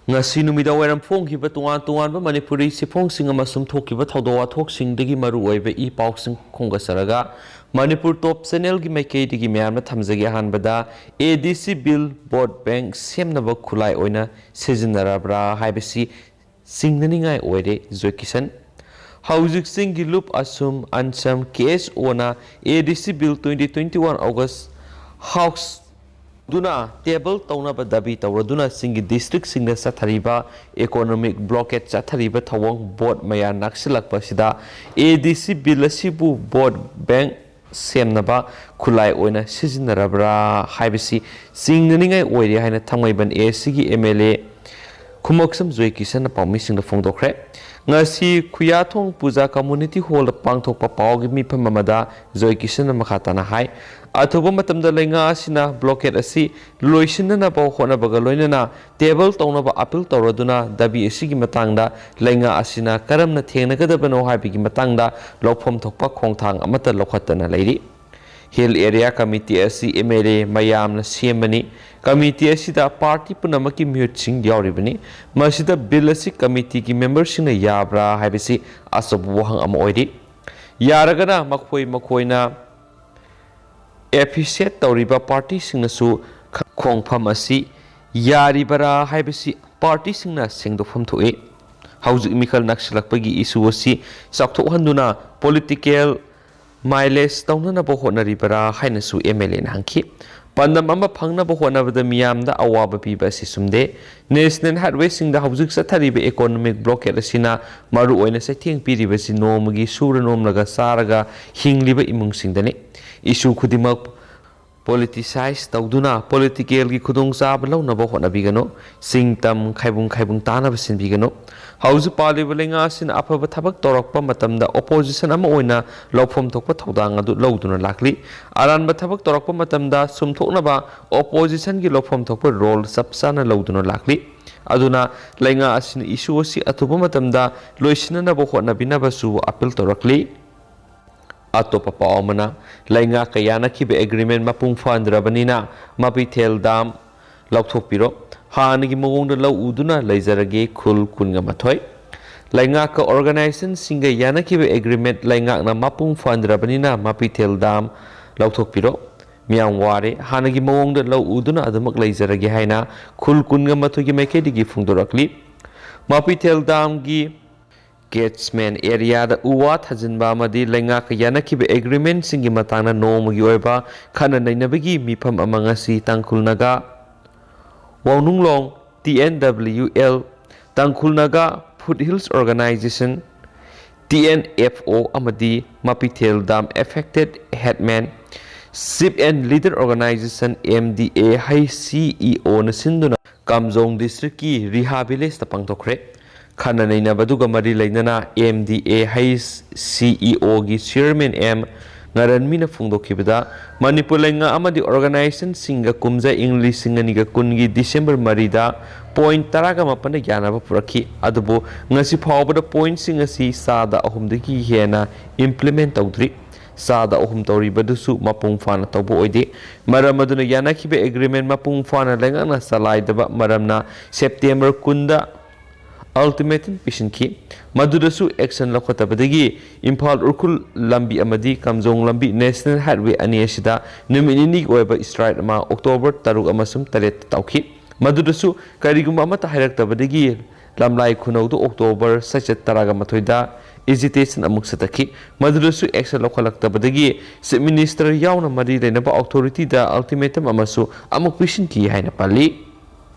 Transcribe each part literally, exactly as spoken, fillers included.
ꯉꯁꯤ ꯅꯨꯃꯤꯗꯥꯡ ꯋꯥꯏꯔꯝ ꯐꯣꯡꯈꯤꯕ ꯇꯣꯉꯥꯟ ꯇꯣꯉꯥꯟꯕ ꯃꯅꯤꯄꯨꯔꯤ ꯆꯦꯐꯣꯡꯁꯤꯡ ꯑꯃꯁꯨꯡ ꯊꯣꯛꯈꯤꯕ ꯊꯧꯗꯣꯛ ꯋꯥꯊꯣꯛꯁꯤꯡꯗꯒꯤ ꯃꯔꯨ ꯑꯣꯏꯕ ꯏ ꯄꯥꯎꯁꯤꯡ ꯈꯣꯝꯒꯠꯆꯔꯒ, ꯃꯅꯤꯄꯨꯔ ꯇꯣꯞ ꯆꯦꯅꯦꯜꯒꯤ ꯃꯥꯏꯀꯩꯗꯒꯤ ꯃꯌꯥꯝꯅ ꯊꯝꯖꯒꯦ꯫ ꯑꯍꯥꯟꯕꯗ, ꯑꯦ ꯗꯤ ꯁꯤ ꯕꯤꯜ ꯚꯣꯠ ꯕꯦꯡꯛ ꯁꯦꯝꯅꯕ ꯈꯨꯠꯂꯥꯏ ꯑꯣꯏꯅ ꯁꯤꯖꯤꯟꯅꯔꯕ꯭ꯔꯥ ꯍꯥꯏꯕꯁꯤ ꯆꯤꯡꯅꯅꯤꯡꯉꯥꯏ ꯑꯣꯏꯔꯦ꯫ ꯖꯣꯏ ꯀꯤꯁꯟ, ꯍꯧꯖꯤꯛ ꯆꯤꯡꯒꯤ ꯂꯨꯞ ꯑꯁꯨꯝ ꯑꯟꯁꯝ ꯀꯦ ꯑꯦꯁ ꯑꯣꯅ ꯑꯦ ꯗꯤ ꯁꯤ bill twenty twenty one August house ꯗꯨꯅ ꯇꯦꯕꯜ ꯇꯧꯅꯕ ꯗꯥꯕꯤ ꯇꯧꯔꯗꯨꯅ ꯆꯤꯡꯒꯤ ꯗꯤꯁꯇ꯭ꯔꯤꯛꯁꯤꯡꯗ ꯆꯠꯊꯔꯤꯕ ꯏꯀꯣꯅꯣꯃꯤꯛ ꯕ꯭ꯂꯣꯀꯦꯠ ꯆꯠꯊꯔꯤꯕ ꯊꯧꯑꯣꯡ ꯚꯣꯠ ꯃꯌꯥ ꯅꯛꯁꯤꯜꯂꯛꯄꯁꯤꯗ ꯑꯦ ꯗꯤ ꯁꯤ ꯕꯤꯜ ꯑꯁꯤꯕꯨ ꯚꯣꯠ ꯕꯦꯡꯛ ꯁꯦꯝꯅꯕ ꯈꯨꯠꯂꯥꯏ ꯑꯣꯏꯅ ꯁꯤꯖꯤꯟꯅꯔꯕ꯭ꯔꯥ ꯍꯥꯏꯕꯁꯤ ꯆꯤꯡꯅꯅꯤꯡꯉꯥꯏ ꯑꯣꯏꯔꯦ ꯍꯥꯏꯅ ꯊꯥꯡꯃꯩꯕꯟ ꯑꯦ ꯁꯤꯒꯤ ꯑꯦꯝ ꯑꯦꯜ ꯑꯦ ꯈꯨꯃꯛꯁꯝ ꯖꯣꯏ ꯀꯤꯁꯟꯅ ꯄꯥꯎꯃꯤꯁꯤꯡꯗ ꯐꯣꯡꯗꯣꯛꯈ꯭ꯔꯦ꯫ ꯉꯁꯤ ꯈꯨꯌꯥꯊꯣꯡ ꯄꯨꯖꯥ ꯀꯝꯃꯨꯅꯤꯇꯤ ꯍꯣꯜꯗ ꯄꯥꯡꯊꯣꯛꯄ ꯄꯥꯎꯒꯤ ꯃꯤꯐꯝ ꯑꯃꯗ ꯖꯣꯏ ꯀꯤꯁꯟꯅ ꯃꯈꯥ ꯇꯥꯅ ꯍꯥꯏ, ꯑꯊꯨꯕ ꯃꯇꯝꯗ ꯂꯩꯉꯥꯛ ꯑꯁꯤꯅ ꯕ꯭ꯂꯣꯀꯦꯠ ꯑꯁꯤ ꯂꯣꯏꯁꯤꯟꯅꯅꯕ ꯍꯣꯠꯅꯕꯒ ꯂꯣꯏꯅꯅ ꯇꯦꯕꯜ ꯇꯧꯅꯕ ꯑꯥꯄꯤꯜ ꯇꯧꯔꯗꯨꯅ ꯗꯥꯕꯤ ꯑꯁꯤꯒꯤ ꯃꯇꯥꯡꯗ ꯂꯩꯉꯥꯛ ꯑꯁꯤꯅ ꯀꯔꯝꯅ ꯊꯦꯡꯅꯒꯗꯕꯅꯣ ꯍꯥꯏꯕꯒꯤ ꯃꯇꯥꯡꯗ ꯂꯧꯐꯝ ꯊꯣꯛꯄ ꯈꯣꯡꯊꯥꯡ ꯑꯃꯠꯇ ꯂꯧꯈꯠꯇꯅ ꯂꯩꯔꯤ꯫ ꯍꯤꯜ ꯑꯦꯔꯤꯌꯥ ꯀꯃꯤꯇꯤ ꯑꯁꯤ ꯑꯦꯝ ꯑꯦꯜ ꯑꯦ ꯃꯌꯥꯝꯅ ꯁꯦꯝꯕꯅꯤ꯫ ꯀꯃꯤꯇꯤ ꯑꯁꯤꯗ ꯄꯥꯔꯇꯤ ꯄꯨꯝꯅꯃꯛꯀꯤ ꯃꯤꯍꯨꯠꯁꯤꯡ ꯌꯥꯎꯔꯤꯕꯅꯤ꯫ ꯃꯁꯤꯗ ꯕꯤꯜ ꯑꯁꯤ ꯀꯃꯤꯇꯤꯒꯤ ꯃꯦꯝꯕꯔꯁꯤꯡꯅ ꯌꯥꯕ꯭ꯔꯥ ꯍꯥꯏꯕꯁꯤ ꯑꯆꯧꯕ ꯋꯥꯍꯪ ꯑꯃ ꯑꯣꯏꯔꯤ꯫ ꯌꯥꯔꯒꯅ ꯃꯈꯣꯏ ꯃꯈꯣꯏꯅ ꯑꯦꯐꯤꯁꯤꯌꯦꯠ ꯇꯧꯔꯤꯕ ꯄꯥꯔꯇꯤꯁꯤꯡꯅꯁꯨ ꯈ-, ꯈꯣꯡꯐꯝ ꯑꯁꯤ ꯌꯥꯔꯤꯕꯔꯥ ꯍꯥꯏꯕꯁꯤ ꯄꯥꯔꯇꯤꯁꯤꯡꯅ ꯁꯦꯡꯗꯣꯛꯐꯝ ꯊꯣꯛꯏ꯫ ꯍꯧꯖꯤꯛ ꯃꯤꯈꯜ ꯅꯛꯁꯤꯜꯂꯛꯄꯒꯤ ꯏꯁꯨ ꯑꯁꯤ ꯆꯥꯎꯊꯣꯛꯍꯟꯗꯨꯅ ꯄꯣꯂꯤꯇꯤꯀꯦꯜ ꯃꯥꯏꯂꯦꯖ ꯇꯧꯅꯅꯕ ꯍꯣꯠꯅꯔꯤꯕꯔꯥ ꯍꯥꯏꯅꯁꯨ ꯑꯦꯝ ꯑꯦꯜ ꯑꯦꯅ ꯍꯪꯈꯤ꯫ ꯄꯥꯟꯗꯝ ꯑꯃ ꯐꯪꯅꯕ ꯍꯣꯠꯅꯕꯗ ꯃꯤꯌꯥꯝꯗ ꯑꯋꯥꯕ ꯄꯤꯕ ꯑꯁꯤ ꯆꯨꯝꯗꯦ꯫ ꯅꯦꯁꯅꯦꯜ ꯍꯥꯏꯠꯋꯦꯁꯤꯡꯗ ꯍꯧꯖꯤꯛ ꯆꯠꯊꯔꯤꯕ ꯏꯀꯣꯅꯣꯃꯤꯛ ꯕ꯭ꯂꯣꯀꯦꯠ ꯑꯁꯤꯅ ꯃꯔꯨꯑꯣꯏꯅ ꯆꯩꯊꯦꯡ ꯄꯤꯔꯤꯕꯁꯤ ꯅꯣꯡꯃꯒꯤ ꯁꯨꯔ ꯅꯣꯝꯂꯒ ꯆꯥꯔꯒ ꯍꯤꯡꯂꯤꯕ ꯏꯃꯨꯡꯁꯤꯡꯗꯅꯤ꯫ ꯏꯁꯨ ꯈꯨꯗꯤꯡꯃꯛ ꯄꯣꯂꯤꯇꯤꯁꯥꯏꯖ ꯇꯧꯗꯨꯅ ꯄꯣꯂꯤꯇꯤꯀꯦꯜꯒꯤ ꯈꯨꯗꯣꯡꯆꯥꯕ ꯂꯧꯅꯕ ꯍꯣꯠꯅꯕꯤꯒꯅꯨ꯫ ꯆꯤꯡ ꯇꯝ ꯈꯥꯏꯕꯨꯡ ꯈꯥꯏꯕꯨꯡ ꯇꯥꯅꯕ ꯁꯤꯟꯕꯤꯒꯅꯨ꯫ ꯍꯧꯖꯤꯛ ꯄꯥꯜꯂꯤꯕ ꯂꯩꯉꯥꯛ ꯑꯁꯤꯅ ꯑꯐꯕ ꯊꯕꯛ ꯇꯧꯔꯛꯄ ꯃꯇꯝꯗ ꯑꯣꯄꯣꯖꯤꯁꯟ ꯑꯃ ꯑꯣꯏꯅ ꯂꯧꯐꯝ ꯊꯣꯛꯄ ꯊꯧꯗꯥꯡ ꯑꯗꯨ ꯂꯧꯗꯨꯅ ꯂꯥꯛꯂꯤ꯫ ꯑꯔꯥꯟꯕ ꯊꯕꯛ ꯇꯧꯔꯛꯄ ꯃꯇꯝꯗ ꯆꯨꯝꯊꯣꯛꯅꯕ ꯑꯣꯄꯣꯖꯤꯁꯟꯒꯤ ꯂꯧꯐꯝ ꯊꯣꯛꯄ ꯔꯣꯜ ꯆꯞ ꯆꯥꯅ ꯂꯧꯗꯨꯅ ꯂꯥꯛꯂꯤ꯫ ꯑꯗꯨꯅ ꯂꯩꯉꯥꯛ ꯑꯁꯤꯅ ꯏꯁꯨ ꯑꯁꯤ ꯑꯊꯨꯕ ꯃꯇꯝꯗ ꯂꯣꯏꯁꯤꯟꯅꯅꯕ ꯍꯣꯠꯅꯕꯤꯅꯕꯁꯨ ꯑꯥꯄꯤꯜ ꯇꯧꯔꯛꯂꯤ꯫ ꯑꯇꯣꯞꯄ ꯄꯥꯎ ꯑꯃꯅ, ꯂꯩꯉꯥꯛꯀ ꯌꯥꯅꯈꯤꯕ ꯑꯦꯒ꯭ꯔꯤꯃꯦꯟ ꯃꯄꯨꯡ ꯐꯥꯍꯟꯗ꯭ꯔꯕꯅꯤꯅ ꯃꯄꯤꯊꯦꯜ ꯗꯥꯝ ꯂꯧꯊꯣꯛꯄꯤꯔꯣ꯫ ꯍꯥꯟꯅꯒꯤ ꯃꯑꯣꯡꯗ ꯂꯧ ꯎꯗꯨꯅ ꯂꯩꯖꯔꯒꯦ ꯈꯨꯜ ꯀꯨꯟꯒ ꯃꯥꯊꯣꯏ꯫ ꯂꯩꯉꯥꯛꯀ ꯑꯣꯔꯒꯅꯥꯏꯖꯦꯁꯟꯁꯤꯡꯒ ꯌꯥꯅꯈꯤꯕ ꯑꯦꯒ꯭ꯔꯤꯃꯦꯟꯠ ꯂꯩꯉꯥꯛꯅ ꯃꯄꯨꯡ ꯐꯥꯍꯟꯗ꯭ꯔꯕꯅꯤꯅ ꯃꯄꯤꯊꯦꯜ ꯗꯥꯝ ꯂꯧꯊꯣꯛꯄꯤꯔꯣ꯫ ꯃꯤꯌꯥꯝ ꯋꯥꯔꯦ, ꯍꯥꯟꯅꯒꯤ ꯃꯑꯣꯡꯗ ꯂꯧ ꯎꯗꯨꯅ ꯑꯗꯨꯃꯛ ꯂꯩꯖꯔꯒꯦ ꯍꯥꯏꯅ ꯈꯨꯜ ꯀꯨꯟꯒ ꯃꯥꯊꯣꯏꯒꯤ ꯃꯥꯏꯀꯩꯗꯒꯤ ꯐꯣꯡꯗꯣꯔꯛꯂꯤ꯫ ꯃꯄꯤꯊꯦꯜ ꯗꯥꯝꯒꯤ ꯀꯦꯠꯁꯃꯦꯟ ꯑꯦꯔꯤꯌꯥꯗ ꯎ ꯋꯥ ꯊꯥꯖꯤꯟꯕ ꯑꯃꯗꯤ ꯂꯩꯉꯥꯛꯀ ꯌꯥꯅꯈꯤꯕ ꯑꯦꯒ꯭ꯔꯤꯃꯦꯟꯠꯁꯤꯡꯒꯤ ꯃꯇꯥꯡꯗ ꯅꯣꯡꯃꯒꯤ ꯑꯣꯏꯕ ꯈꯟꯅ ꯅꯩꯅꯕꯒꯤ ꯃꯤꯐꯝ ꯑꯃ ꯉꯁꯤ ꯇꯥꯡꯈꯨꯜ ꯅꯥꯒꯥ ꯋꯥꯡꯅꯨꯡꯂꯣꯡ T N W L, Tangkhul Naga foot hills organisation, T N F O, ꯑꯃꯗꯤ ꯃꯄꯤꯊꯦꯜ dam affected headman, chief and leader organisation, M D A H C E ꯑꯣꯅ ꯁꯤꯟꯗꯨꯅ ꯀꯥꯝꯖꯣꯡ ꯗꯤꯁꯇ꯭ꯔꯤꯛꯀꯤ ꯔꯤꯍꯥ ꯚꯤꯂꯦꯖꯇ ꯄꯥꯡꯊꯣꯛꯈ꯭ꯔꯦ꯫ ꯈꯟꯅ ꯅꯩꯅꯕꯗꯨꯒ ꯃꯔꯤ ꯂꯩꯅꯅ M D A H C E ꯑꯣꯒꯤ ꯆꯤꯌꯔꯃꯦꯟ ꯑꯦꯝ ꯉꯔꯟꯃꯤꯅ ꯐꯣꯡꯗꯣꯛꯈꯤꯕꯗ, ꯃꯅꯤꯄꯨꯔ ꯂꯩꯉꯥꯛ ꯑꯃꯗꯤ ꯑꯣꯔꯒꯅꯥꯏꯖꯦꯁꯟꯁꯤꯡꯒ ꯀꯨꯝꯖꯥ ꯏꯪ ꯂꯤꯁꯤꯡ ꯑꯅꯤꯒ ꯀꯨꯟꯒꯤ ꯗꯤꯁꯦꯝꯕꯔ ꯃꯔꯤꯗ ꯄꯣꯏꯟꯠ ꯇꯔꯥꯒ ꯃꯥꯄꯟꯗ ꯌꯥꯅꯕ ꯄꯨꯔꯛꯈꯤ꯫ ꯑꯗꯨꯕꯨ ꯉꯁꯤ ꯐꯥꯎꯕꯗ ꯄꯣꯏꯟꯠꯁꯤꯡ ꯑꯁꯤ ꯆꯥꯗ ꯑꯍꯨꯝꯗꯒꯤ ꯍꯦꯟꯅ ꯏꯝꯄ꯭ꯂꯤꯃꯦꯟꯠ ꯇꯧꯗ꯭ꯔꯤ꯫ ꯆꯥꯗ ꯑꯍꯨꯝ ꯇꯧꯔꯤꯕꯗꯨꯁꯨ ꯃꯄꯨꯡ ꯐꯥꯅ ꯇꯧꯕ ꯑꯣꯏꯗꯦ꯫ ꯃꯔꯝ ꯑꯗꯨꯅ ꯌꯥꯅꯈꯤꯕ ꯑꯦꯒ꯭ꯔꯤꯃꯦꯟꯠ ꯃꯄꯨꯡ ꯐꯥꯅ ꯂꯩꯉꯥꯛꯅ ꯆꯂꯥꯏꯗꯕ ꯃꯔꯝꯅ ꯁꯦꯞꯇꯦꯝꯕꯔ ꯀꯨꯟꯗ ꯑꯜꯇꯤꯃꯦꯇꯝ ꯄꯤꯁꯤꯟꯈꯤ꯫ ꯃꯗꯨꯗꯁꯨ ꯑꯦꯛꯁꯟ ꯂꯧꯈꯠꯇꯕꯗꯒꯤ ꯏꯝꯐꯥꯜ ꯎꯈ꯭ꯔꯨꯜ ꯂꯝꯕꯤ ꯑꯃꯗꯤ ꯀꯥꯝꯖꯣꯡ ꯂꯝꯕꯤ ꯅꯦꯁꯅꯦꯜ ꯍꯥꯏꯋꯦ ꯑꯅꯤ ꯑꯁꯤꯗ ꯅꯨꯃꯤꯠ ꯅꯤꯅꯤꯒꯤ ꯑꯣꯏꯕ ꯁ꯭ꯇ꯭ꯔꯥꯏꯛ ꯑꯃ ꯑꯣꯛꯇꯣꯕꯔ ꯇꯔꯨꯛ ꯑꯃꯁꯨꯡ ꯇꯔꯦꯠꯇ ꯇꯧꯈꯤ꯫ ꯃꯗꯨꯗꯁꯨ ꯀꯔꯤꯒꯨꯝꯕ ꯑꯃꯠꯇ ꯍꯥꯏꯔꯛꯇꯕꯗꯒꯤ ꯂꯝꯂꯥꯏ ꯈꯨꯅꯧꯗ ꯑꯣꯛꯇꯣꯕꯔ ꯆꯩꯆꯠ ꯇꯔꯥꯒ ꯃꯥꯊꯣꯏꯗ ꯑꯦꯖꯤꯇꯦꯁꯟ ꯑꯃꯨꯛ ꯆꯠꯊꯈꯤ꯫ ꯃꯗꯨꯗꯁꯨ ꯑꯦꯛꯁꯟ ꯂꯧꯈꯠꯂꯛꯇꯕꯗꯒꯤ ꯆꯤꯐ ꯃꯤꯅꯤꯁꯇꯔ ꯌꯥꯎꯅ ꯃꯔꯤ ꯂꯩꯅꯕ ꯑꯣꯊꯣꯔꯤꯇꯤꯗ ꯑꯜꯇꯤꯃꯦꯇꯝ ꯑꯃꯁꯨ ꯑꯃꯨꯛ ꯄꯤꯁꯤꯟꯈꯤ ꯍꯥꯏꯅ ꯄꯜꯂꯤ꯫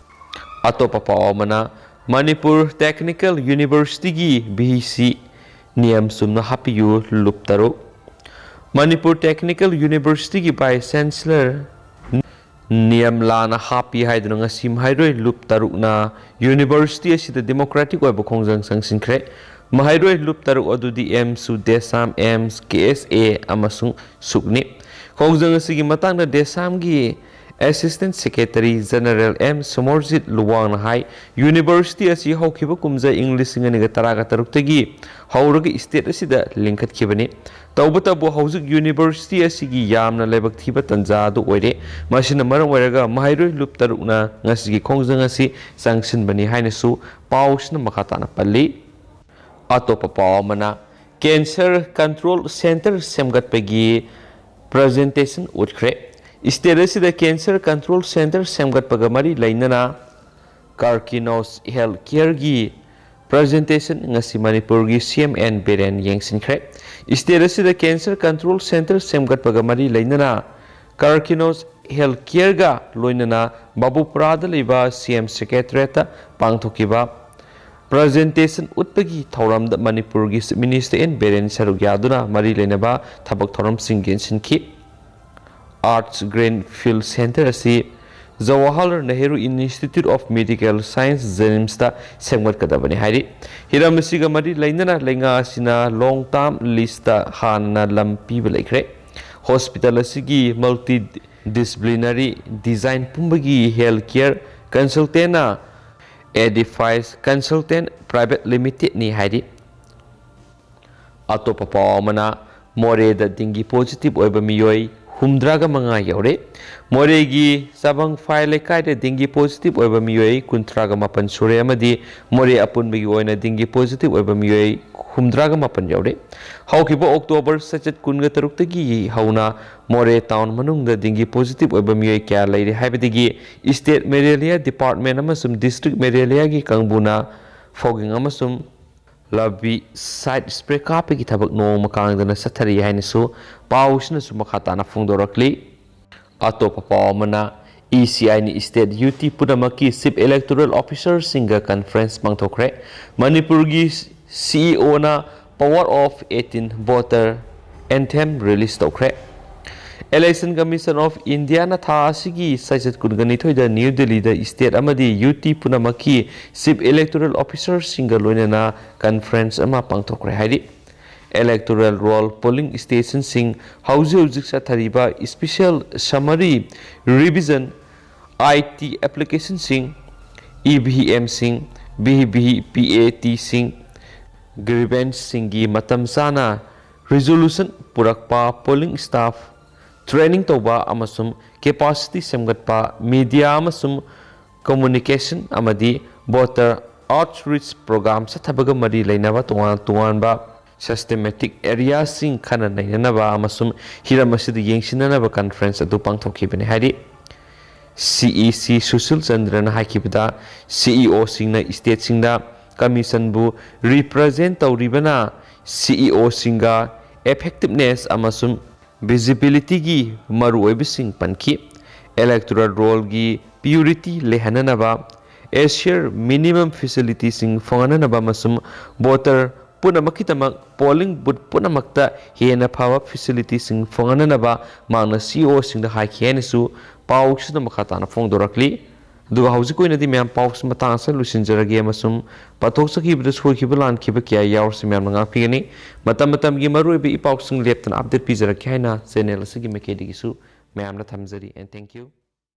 ꯑꯇꯣꯞꯄ ꯄꯥꯎ ꯑꯃꯅ, ꯃꯅꯤꯄꯨꯔ ꯇꯦꯛꯅꯤꯀꯦꯜ ꯌꯨꯅꯤꯚꯔꯁꯤꯇꯤꯒꯤ ꯚꯤ ꯁꯤ ꯅꯤꯌꯝ ꯆꯨꯝꯅ ꯍꯥꯞꯄꯤꯌꯨ ꯂꯨꯞ ꯇꯔꯨꯛ꯫ ꯃꯅꯤꯄꯨꯔ ꯇꯦꯛꯅꯤꯀꯦꯜ ꯌꯨꯅꯤꯚꯔꯁꯤꯇꯤꯒꯤ ꯚꯥꯏꯁ ꯆꯥꯟꯁꯦꯂꯔ ꯅꯤꯌꯝ ꯂꯥꯟꯅ ꯍꯥꯞꯄꯤ ꯍꯥꯏꯗꯨꯅ ꯉꯁꯤ ꯃꯍꯩꯔꯣꯏ ꯂꯨꯞ ꯇꯔꯨꯛꯅ ꯌꯨꯅꯤꯚꯔꯁꯤꯇꯤ ꯑꯁꯤꯗ ꯗꯦꯃꯣꯀ꯭ꯔꯦꯇꯤꯛ ꯑꯣꯏꯕ ꯈꯣꯡꯖꯪ ꯆꯪꯁꯤꯟꯈ꯭ꯔꯦ꯫ ꯃꯍꯩꯔꯣꯏ ꯂꯨꯞ ꯇꯔꯨꯛ ꯑꯗꯨꯗꯤ ꯑꯦꯝꯁꯨ, ꯗꯦꯁꯥꯝ, ꯑꯦꯝꯁ, ꯀꯦ ꯑꯦꯁ ꯑꯦ ꯑꯃꯁꯨꯡ ꯁꯨꯛꯅꯤ꯫ ꯈꯣꯡꯖꯪ ꯑꯁꯤꯒꯤ ꯃꯇꯥꯡꯗ ꯗꯦꯁꯥꯝꯒꯤ Assistant Secretary General M Samarjit Luwangna ꯍꯥꯏ, university ꯑꯁꯤ ꯍꯧꯈꯤꯕ ꯀꯨꯝꯖꯥ ꯏꯪ ꯂꯤꯁꯤꯡ ꯑꯅꯤꯒ ꯇꯔꯥꯒ ꯇꯔꯨꯛꯇꯒꯤ ꯍꯧꯔꯒ state ꯑꯁꯤꯗ ꯂꯤꯡꯈꯠꯈꯤꯕꯅꯤ꯫ ꯇꯧꯕꯇꯕꯨ ꯍꯧꯖꯤꯛ university ꯑꯁꯤꯒꯤ ꯌꯥꯝꯅ ꯂꯥꯏꯕꯛ ꯊꯤꯕ ꯇꯥꯟꯖꯥ ꯑꯗꯨ ꯑꯣꯏꯔꯦ꯫ ꯃꯁꯤꯅ ꯃꯔꯝ ꯑꯣꯏꯔꯒ ꯃꯍꯩꯔꯣꯏ ꯂꯨꯞ ꯇꯔꯨꯛꯅ ꯉꯁꯤꯒꯤ ꯈꯣꯡꯖꯪ ꯑꯁꯤ ꯆꯪꯁꯤꯟꯕꯅꯤ ꯍꯥꯏꯅꯁꯨ ꯄꯥꯎꯁꯤꯅ ꯃꯈꯥ ꯇꯥꯅ ꯄꯜꯂꯤ꯫ ꯑꯇꯣꯞꯄ ꯄꯥꯎ ꯑꯃꯅ, cancer control centre ꯁꯦꯝꯒꯠꯄꯒꯤ presentation ꯎꯠꯈ꯭ꯔꯦ꯫ State ꯑꯁꯤꯗ cancer control centre ꯁꯦꯝꯒꯠꯄꯒ ꯃꯔꯤ ꯂꯩꯅꯅ Karkinos Health Careꯒꯤ presentation ꯉꯁꯤ ꯃꯅꯤꯄꯨꯔꯒꯤ C M N Biren ꯌꯦꯡꯁꯤꯟꯈ꯭ꯔꯦ꯫ State ꯑꯁꯤꯗ cancer control centre ꯁꯦꯝꯒꯠꯄꯒ ꯃꯔꯤ ꯂꯩꯅꯅ Karkinos Health Careꯒ ꯂꯣꯏꯅꯅ ꯕꯥꯕꯨꯄꯨꯔꯥꯗ ꯂꯩꯕ C M Secretariatꯇ ꯄꯥꯡꯊꯣꯛꯈꯤꯕ presentation ꯎꯠꯄꯒꯤ ꯊꯧꯔꯝꯗ ꯃꯅꯤꯄꯨꯔꯒꯤ Chief Minister N ꯕꯤꯔꯦꯟ ꯁꯔꯨꯛ ꯌꯥꯗꯨꯅ ꯃꯔꯤ ꯂꯩꯅꯕ ꯊꯕꯛ ꯊꯧꯔꯝꯁꯤꯡ ꯌꯦꯡꯁꯤꯟꯈꯤ꯫ Arts Greenfield Centre ꯑꯁꯤ Jawaharlal Nehru Institute of Medical Science, JNIMSꯇ ꯁꯦꯝꯒꯠꯀꯗꯕꯅꯤ ꯍꯥꯏꯔꯤ꯫ ꯍꯤꯔꯝ ꯑꯁꯤꯒ ꯃꯔꯤ ꯂꯩꯅꯅ ꯂꯩꯉꯥꯛ ꯑꯁꯤꯅ long term listꯇ ꯍꯥꯟꯅ ꯂꯝ ꯄꯤꯕ ꯂꯩꯈ꯭ꯔꯦ꯫ Hospital ꯑꯁꯤꯒꯤ multidisciplinary design ꯄꯨꯝꯕꯒꯤ health care consultantꯅ Edifice Consultant Private Limitedꯅꯤ ꯍꯥꯏꯔꯤ꯫ ꯑꯇꯣꯞꯄ ꯄꯥꯎ ꯑꯃꯅ, ꯃꯣꯔꯦꯗ dengue positive ꯑꯣꯏꯕ ꯃꯤꯑꯣꯏ ꯍꯨꯝꯗ꯭ꯔꯥꯒ ꯃꯉꯥ ꯌꯧꯔꯦ꯫ ꯃꯣꯔꯦꯒꯤ ꯆꯥꯕꯪꯐꯥꯏ ꯂꯩꯀꯥꯏꯗ dengue positive ꯑꯣꯏꯕ ꯃꯤꯑꯣꯏ ꯀꯨꯟꯊ꯭ꯔꯥꯒ ꯃꯥꯄꯟ ꯁꯨꯔꯦ ꯑꯃꯗꯤ ꯃꯣꯔꯦ ꯑꯄꯨꯟꯕꯒꯤ ꯑꯣꯏꯅ dengue positive ꯑꯣꯏꯕ ꯃꯤꯑꯣꯏ ꯍꯨꯝꯗ꯭ꯔꯥꯒ ꯃꯥꯄꯟ ꯌꯧꯔꯦ꯫ ꯍꯧꯈꯤꯕ October ꯆꯩꯆꯠ ꯀꯨꯟꯒ ꯇꯔꯨꯛꯇꯒꯤ ꯍꯧꯅ ꯃꯣꯔꯦ town ꯃꯅꯨꯡꯗ dengue positive ꯑꯣꯏꯕ ꯃꯤꯑꯣꯏ ꯀꯌꯥ ꯂꯩꯔꯦ ꯍꯥꯏꯕꯗꯒꯤ State Malaria Department ꯑꯃꯁꯨꯡ District Malariaꯒꯤ ꯀꯥꯡꯕꯨꯅ fogging ꯑꯃꯁꯨꯡ larvicide spray ꯀꯥꯞꯄꯒꯤ ꯊꯕꯛ ꯅꯣꯡꯃ ꯀꯥꯡꯗꯅ ꯆꯠꯊꯔꯤ ꯍꯥꯏꯅꯁꯨ ꯄꯥꯎꯁꯤꯅꯁꯨ ꯃꯈꯥ ꯇꯥꯅ ꯐꯣꯡꯗꯣꯔꯛꯂꯤ꯫ ꯑꯇꯣꯞꯄ ꯄꯥꯎ ꯑꯃꯅ, ECIꯅ state UT ꯄꯨꯝꯅꯃꯛꯀꯤ Chief Electoral Officerꯁꯤꯡꯒ conference ꯄꯥꯡꯊꯣꯛꯈ꯭ꯔꯦ꯫ ꯃꯅꯤꯄꯨꯔꯒꯤ CEOꯅ Power of Eighteen Voter Anthem release ꯇꯧꯈ꯭ꯔꯦ꯫ Election Commission of Indiaꯅ ꯊꯥ ꯑꯁꯤꯒꯤ ꯆꯩꯆꯠ ꯀꯨꯟꯒ ꯅꯤꯊꯣꯏꯗ ꯅ꯭ꯌꯨ ꯗꯤꯜꯂꯤꯗ state ꯑꯃꯗꯤ UT ꯄꯨꯝꯅꯃꯛꯀꯤ Chief Electoral Officerꯁꯤꯡꯒ ꯂꯣꯏꯅꯅ conference ꯑꯃ ꯄꯥꯡꯊꯣꯛꯈ꯭ꯔꯦ ꯍꯥꯏꯔꯤ꯫ Electoral roll polling stationꯁꯤꯡ, ꯍꯧꯖꯤꯛ ꯍꯧꯖꯤꯛ ꯆꯠꯊꯔꯤꯕ special summary revision, I T applicationꯁꯤꯡ, E V Mꯁꯤꯡ, V V P A Tꯁꯤꯡ, grievanceꯁꯤꯡꯒꯤ ꯃꯇꯝ ꯆꯥꯅ resolution ꯄꯨꯔꯛꯄ, polling staff training ꯇꯧꯕ ꯑꯃꯁꯨꯡ capacity ꯁꯦꯝꯒꯠꯄ, media ꯑꯃꯁꯨꯡ communication ꯑꯃꯗꯤ voter outreach program ꯆꯠꯊꯕꯒ ꯃꯔꯤ ꯂꯩꯅꯕ ꯇꯣꯉꯥꯟ ꯇꯣꯉꯥꯟꯕ systematic areaꯁꯤꯡ ꯈꯟꯅ ꯅꯩꯅꯅꯕ ꯑꯃꯁꯨꯡ ꯍꯤꯔꯝ ꯑꯁꯤꯗ ꯌꯦꯡꯁꯤꯟꯅꯅꯕ conference ꯑꯗꯨ ꯄꯥꯡꯊꯣꯛꯈꯤꯕꯅꯤ ꯍꯥꯏꯔꯤ꯫ C E C Sushil ꯆꯟꯗ꯭ꯔꯅ ꯍꯥꯏꯈꯤꯕꯗ, C E Oꯁꯤꯡꯅ stateꯁꯤꯡꯗ commissionꯕꯨ represent ꯇꯧꯔꯤꯕꯅ, C E Oꯁꯤꯡꯒ effectiveness ꯑꯃꯁꯨꯡ visibilityꯒꯤ ꯃꯔꯨꯑꯣꯏꯕꯁꯤꯡ ꯄꯟꯈꯤ꯫ Electoral rollꯒꯤ purity ꯂꯩꯍꯟꯅꯅꯕ, assure minimum facilityꯁꯤꯡ ꯐꯪꯍꯟꯅꯅꯕ ꯑꯃꯁꯨꯡ voter ꯄꯨꯝꯅꯃꯛꯀꯤꯗꯃꯛ polling booth ꯄꯨꯝꯅꯃꯛꯇ ꯍꯦꯟꯅ ꯐꯕ facilityꯁꯤꯡ ꯐꯪꯍꯟꯅꯅꯕ ꯃꯍꯥꯛꯅ C E Oꯁꯤꯡꯗ ꯍꯥꯏꯈꯤ ꯍꯥꯏꯅꯁꯨ ꯄꯥꯎꯁꯤꯗ ꯃꯈꯥ ꯇꯥꯅ ꯐꯣꯡꯗꯣꯔꯛꯂꯤ꯫ ꯑꯗꯨꯒ ꯍꯧꯖꯤꯛ ꯑꯣꯏꯅꯗꯤ ꯃꯌꯥꯝ ꯄꯥꯎꯁꯤ ꯃꯇꯥꯡ ꯑꯁꯤꯗ ꯂꯣꯏꯁꯤꯟꯖꯔꯒꯦ ꯑꯃꯁꯨꯡ ꯄꯥꯊꯣꯛꯆꯈꯤꯕꯗ ꯁꯣꯏꯈꯤꯕ ꯂꯥꯟꯈꯤꯕ ꯀꯌꯥ ꯌꯥꯎꯔꯁꯨ ꯃꯌꯥꯝꯅ ꯉꯥꯛꯄꯤꯒꯅꯤ꯫ ꯃꯇꯝ ꯃꯇꯝꯒꯤ ꯃꯔꯨꯑꯣꯏꯕ ꯏ ꯄꯥꯎꯁꯤꯡ ꯂꯦꯞꯇꯅ update ꯄꯤꯖꯔꯛꯀꯦ ꯍꯥꯏꯅ channel ꯑꯁꯤꯒꯤ ꯃꯥꯏꯀꯩꯗꯒꯤꯁꯨ ꯃꯌꯥꯝꯅ ꯊꯝꯖꯔꯤ꯫ And thank you.